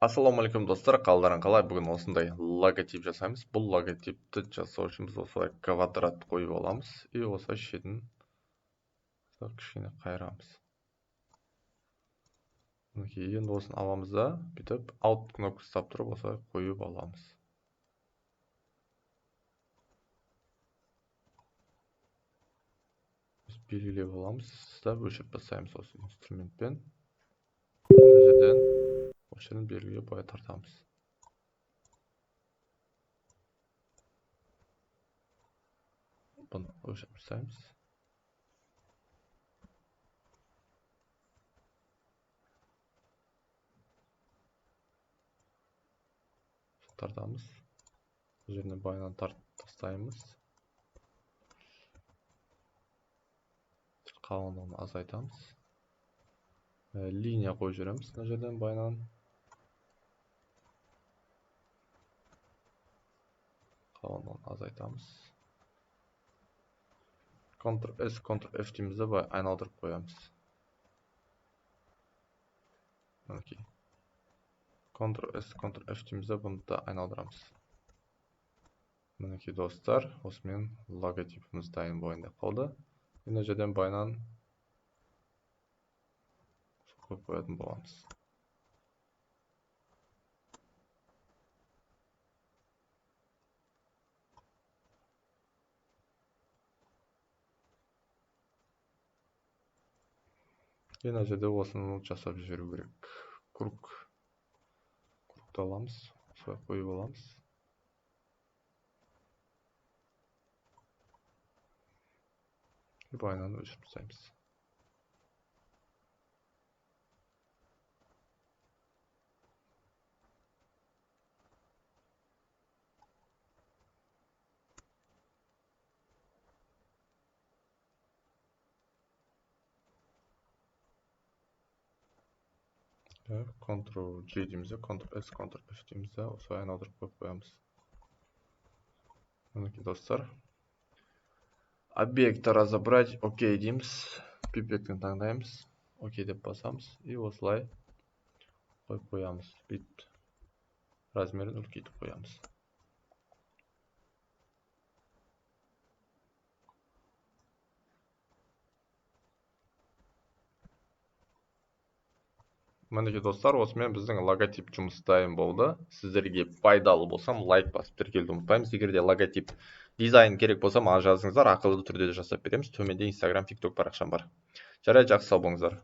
Ассалаумағалейкум, достар! Қалдарың қалай? Бүгін осындай логотип жасаймыз. Бұл логотипті жасау үшін біз осылай квадрат қойып аламыз и осылай шетін кішкене қайырамыз. Мінекей, енді осыны аламыз да, бүйтіп Alt кнопка ұстап тұрып, осылай қойып аламыз. Белгілеп аламыз да, өшіріп тастаймыз осы инструментпен. Мына жерден, осы жерден белгілеп, былай тартамыз. Бұны өшіріп тастаймыз, тартамыз. Бұл жерден былайынан тартып тастаймыз, қалыңдығын азайтамыз, линия қойып жібереміз мына жерден былайынан, қалыңдығын азайтамыз. Ctrl S, Ctrl F дейміз да, былай айналдырып қоямыз. Мінекей, Ctrl S, Ctrl F дейміз да, бұны да айналдырамыз. Мінекей, достар, осымен логотипіміз дайын болайын деп қалды. Мына жерден былайынан қойып қоятын боламыз. И мына жерде осыны жасап жіберу керек. Круг, кругты аламыз, осылай қойып аламыз. И былайынан өшіріп тастаймыз. Ctrl G дейміз де, Ctrl S, Ctrl F дейміз де, осылай айналдырып қойып қоямыз. Мінекей, достар, объект разобрать, окей дейміз, пипетканы таңдаймыз, окей деп басамыз и осылай қойып қоямыз. Бүйтіп размерін үлкейтіп қоямыз. Мінекей, достар, осымен біздің логотип жұмысы дайын болды. Сіздерге пайдалы болсам, лайк басып, тіркелуді ұмытпаймыз. Егер де логотип дизайн керек болса, маған жазыңыздар, ақылы түрде де жасап береміз. Төменде Инстаграм, Тикток парақшам бар. Жарайды, жақсы, сау болыңыздар.